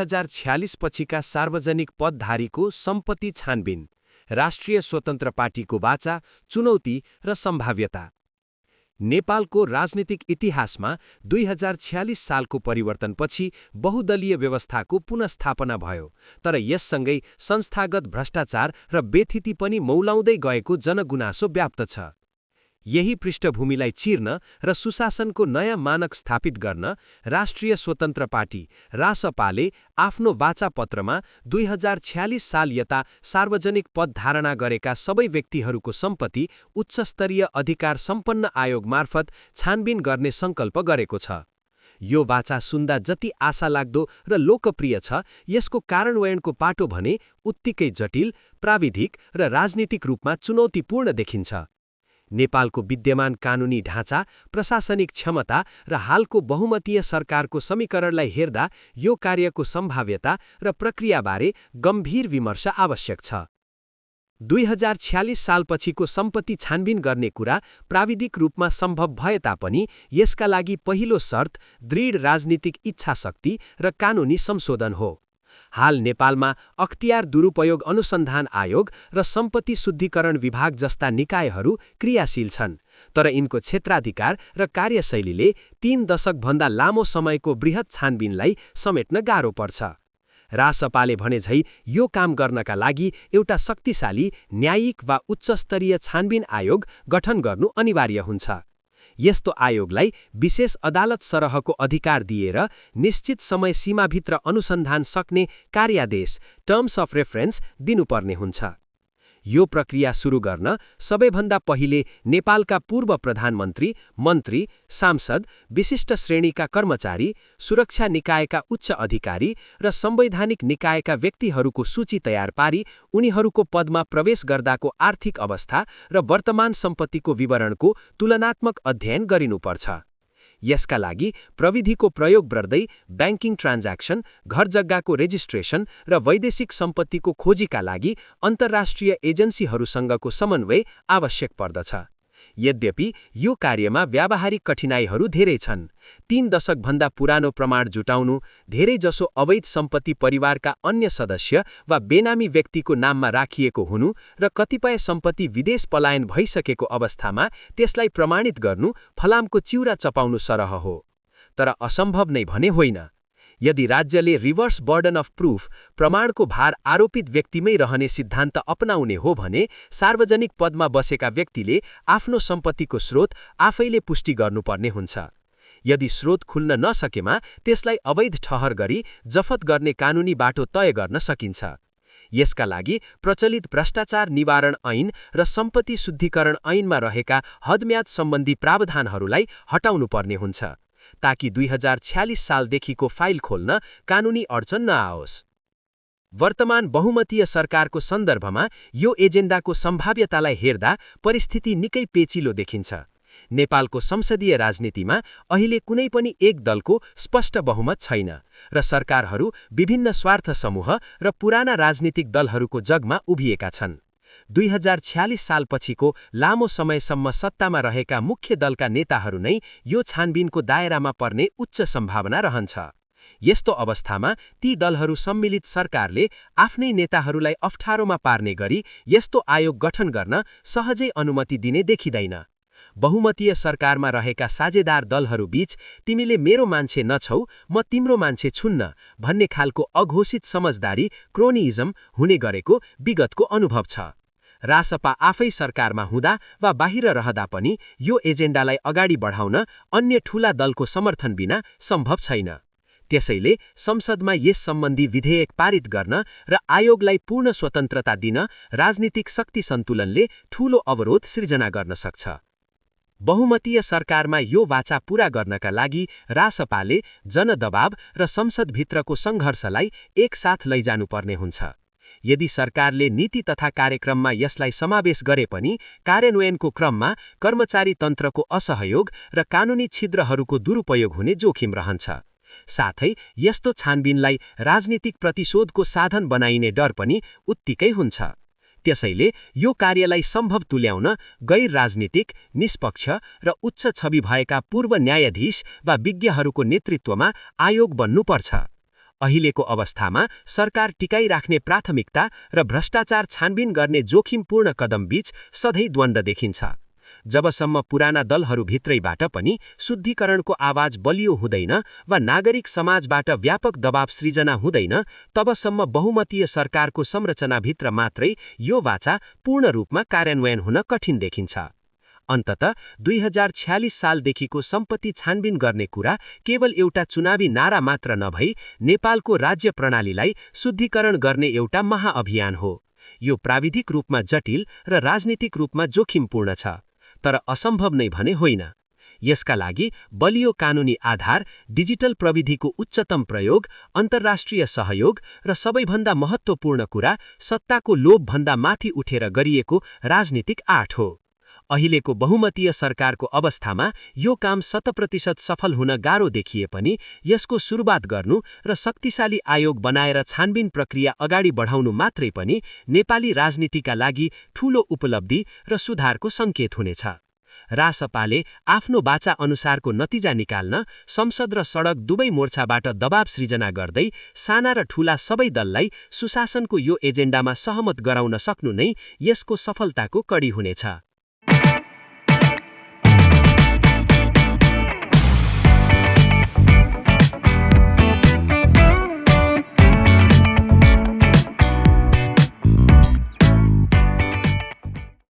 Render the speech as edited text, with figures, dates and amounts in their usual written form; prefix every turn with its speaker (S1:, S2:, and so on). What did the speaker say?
S1: 2046 पछिका सार्वजनिक पदधारीको सम्पत्ति छानबिन, राष्ट्रिय स्वतन्त्र पार्टीको वाचा, चुनौती र सम्भाव्यता। नेपालको राजनीतिक इतिहासमा 2046 सालको परिवर्तनपछि बहुदलीय व्यवस्थाको पुनस्थापना भयो, तर यससँगै संस्थागत भ्रष्टाचार र बेथिति पनि मौलाउँदै गएको जनगुनासो व्याप्त छ। यही पृष्ठभूमिलाई चिर्न र सुशासनको नयाँ मानक स्थापित गर्न राष्ट्रिय स्वतन्त्र पार्टी रासपाले आफ्नो वाचापत्रमा 2046 साल यता सार्वजनिक पद धारणा गरेका सबै व्यक्तिहरूको सम्पत्ति उच्चस्तरीय अधिकार सम्पन्न आयोग मार्फत छानबिन गर्ने सङ्कल्प गरेको छ। यो वाचा सुन्दा जति आशालाग्दो र लोकप्रिय छ, यसको कार्यान्वयनको पाटो भने उत्तिकै जटिल, प्राविधिक र राजनीतिक रूपमा चुनौतीपूर्ण देखिन्छ। नेपालको विद्यमान कानुनी ढाँचा, प्रशासनिक क्षमता र हालको बहुमतीय सरकारको समीकरणलाई हेर्दा यो कार्यको सम्भाव्यता र प्रक्रियाबारे गम्भीर विमर्श आवश्यक छ। 2046 सालपछिको सम्पत्ति छानबिन गर्ने कुरा प्राविधिक रूपमा सम्भव भए तापनि यसका लागि पहिलो शर्त दृढ राजनीतिक इच्छाशक्ति र कानुनी संशोधन हो। हाल नेपालमा अख्तियार दुरुपयोग अनुसन्धान आयोग र सम्पत्ति शुद्धिकरण विभाग जस्ता निकायहरू क्रियाशील छन्, तर यिनको क्षेत्राधिकार र कार्यशैलीले 3 दशकभन्दा लामो समयको बृहत छानबिनलाई समेट्न गाह्रो पर्छ। रासपाले भनेझै यो काम गर्नका लागि एउटा शक्तिशाली न्यायिक वा उच्चस्तरीय छानबिन आयोग गठन गर्नु अनिवार्य हुन्छ। यस्तो आयोगलाई विशेष अदालत सरहको अधिकार दिएर निश्चित समय सीमाभित्र अनुसन्धान सक्ने कार्यादेश टर्म्स अफ रेफरेन्स दिनुपर्ने हुन्छ। यो प्रक्रिया सुरु गर्न सबैभन्दा पहिले नेपालका पूर्व प्रधानमन्त्री, मन्त्री, सांसद, विशिष्ट श्रेणीका कर्मचारी, सुरक्षा निकायका उच्च अधिकारी र संवैधानिक निकायका व्यक्तिहरूको सूची तयार पारी उनीहरूको पदमा प्रवेश गर्दाको आर्थिक अवस्था र वर्तमान सम्पत्तिको विवरणको तुलनात्मक अध्ययन गरिनुपर्छ। यसका लागि प्रविधिको प्रयोग गर्दै ब्याङ्किङ ट्रान्ज्याक्सन, घर जग्गाको रेजिस्ट्रेसन र वैदेशिक सम्पत्तिको खोजीका लागि अन्तर्राष्ट्रिय एजेन्सीहरूसँगको समन्वय आवश्यक पर्दछ। यद्यपि यो कार्यमा व्यावहारिक कठिनाइहरू धेरै छन्। 3 दशकभन्दा पुरानो प्रमाण जुटाउनु, धेरैजसो अवैध सम्पत्ति परिवारका अन्य सदस्य वा बेनामी व्यक्तिको नाममा राखिएको हुनु र कतिपय सम्पत्ति विदेश पलायन भइसकेको अवस्थामा त्यसलाई प्रमाणित गर्नु फलामको चिउरा चपाउनु सरह हो। तर असम्भव नै भने होइन। यदि राज्यले रिभर्स बर्डन अफ प्रुफ, प्रमाणको भार आरोपित व्यक्तिमै रहने सिद्धान्त अपनाउने हो भने सार्वजनिक पदमा बसेका व्यक्तिले आफ्नो सम्पत्तिको स्रोत आफैले पुष्टि गर्नुपर्ने हुन्छ। यदि स्रोत खुल्न नसकेमा त्यसलाई अवैध ठहर गरी जफत गर्ने कानुनी बाटो तय गर्न सकिन्छ। यसका लागि प्रचलित भ्रष्टाचार निवारण ऐन र सम्पत्ति शुद्धिकरण ऐनमा रहेका हदम्याद सम्बन्धी प्रावधानहरूलाई हटाउनुपर्ने हुन्छ, ताकि 2046 सालदेखिको फाइल खोल्न कानुनी अडचन नआओस्। वर्तमान बहुमतीय सरकारको सन्दर्भमा यो एजेन्डाको सम्भाव्यतालाई हेर्दा परिस्थिति निकै पेचिलो देखिन्छ। नेपालको संसदीय राजनीतिमा अहिले कुनै पनि एक दलको स्पष्ट बहुमत छैन र सरकारहरू विभिन्न स्वार्थ समूह र पुराना राजनीतिक दलहरूको जगमा उभिएका छन्। 2046 सालपछिको लामो समयसम्म सत्तामा रहेका मुख्य दलका नेताहरू नै यो छानबिनको दायरामा पर्ने उच्च सम्भावना रहन्छ। यस्तो अवस्थामा ती दलहरू सम्मिलित सरकारले आफ्नै नेताहरूलाई अप्ठ्यारोमा पार्ने गरी यस्तो आयोग गठन गर्न सहजै अनुमति दिने देखिँदैन। बहुमतीय सरकारमा रहेका साझेदार दलहरूबीच तिमीले मेरो मान्छे नछौ, म तिम्रो मान्छे छुन्न भन्ने खालको अघोषित समझदारी, क्रोनिइजम हुने गरेको विगतको अनुभव छ। रासपा आफै सरकारमा हुँदा वा बाहिर रहँदा पनि यो एजेन्डालाई अगाडि बढाउन अन्य ठूला दलको समर्थन बिना सम्भव छैन। त्यसैले संसदमा यस सम्बन्धी विधेयक पारित गर्न र आयोगलाई पूर्ण स्वतन्त्रता दिन राजनीतिक शक्ति सन्तुलनले ठूलो अवरोध सिर्जना गर्न सक्छ। बहुमतीय सरकारमा यो वाचा पूरा गर्नका लागि रासपाले जनदबाव र संसदभित्रको सङ्घर्षलाई एकसाथ लैजानुपर्ने हुन्छ। यदि सरकारले नीति तथा कार्यक्रममा यसलाई समावेश गरे पनि कार्यान्वयनको क्रममा कर्मचारी तन्त्रको असहयोग र कानुनी छिद्रहरूको दुरुपयोग हुने जोखिम रहन्छ। साथै यस्तो छानबिनलाई राजनीतिक प्रतिशोधको साधन बनाइने डर पनि उत्तिकै हुन्छ। त्यसैले यो कार्यलाई सम्भव तुल्याउन गैर राजनीतिक, निष्पक्ष र उच्च छवि भएका पूर्व न्यायाधीश वा विज्ञहरूको नेतृत्वमा आयोग बन्नुपर्छ। अहिलेको अवस्थामा सरकार टिकाइराख्ने प्राथमिकता र भ्रष्टाचार छानबिन गर्ने जोखिमपूर्ण कदमबीच सधैँ द्वन्द्व देखिन्छ। जबसम्म पुराना दलहरूभित्रैबाट पनि शुद्धिकरणको आवाज बलियो हुँदैन वा नागरिक समाजबाट व्यापक दबाव सृजना हुँदैन, तबसम्म बहुमतीय सरकारको संरचनाभित्र मात्रै यो वाचा पूर्ण रूपमा कार्यान्वयन हुन कठिन देखिन्छ। अन्ततः 2046 सालदेखिको सम्पत्ति छानबिन गर्ने कुरा केवल एउटा चुनावी नारा मात्र नभई नेपालको राज्य प्रणालीलाई शुद्धिकरण गर्ने एउटा महाअभियान हो। यो प्राविधिक रूपमा जटिल र राजनीतिक रूपमा जोखिमपूर्ण छ, तर असम्भव नै भने होइन। यसका लागि बलियो कानुनी आधार, डिजिटल प्रविधिको उच्चतम प्रयोग, अन्तर्राष्ट्रिय सहयोग र सबैभन्दा महत्त्वपूर्ण कुरा सत्ताको लोभभन्दा माथि उठेर गरिएको राजनीतिक आर्ट हो। अहिलेको बहुमतीय सरकारको अवस्थामा यो काम 100% सफल हुन गाह्रो देखिए पनि यसको सुरुवात गर्नु र शक्तिशाली आयोग बनाएर छानबिन प्रक्रिया अगाडि बढाउनु मात्रै पनि नेपाली राजनीतिका लागि ठूलो उपलब्धि र सुधारको सङ्केत हुनेछ। रासपाले आफ्नो बाचा अनुसारको नतिजा निकाल्न संसद र सडक दुवै मोर्चाबाट दबाव सृजना गर्दै साना र ठूला सबै दललाई सुशासनको यो एजेन्डामा सहमत गराउन सक्नु नै यसको सफलताको कडी हुनेछ।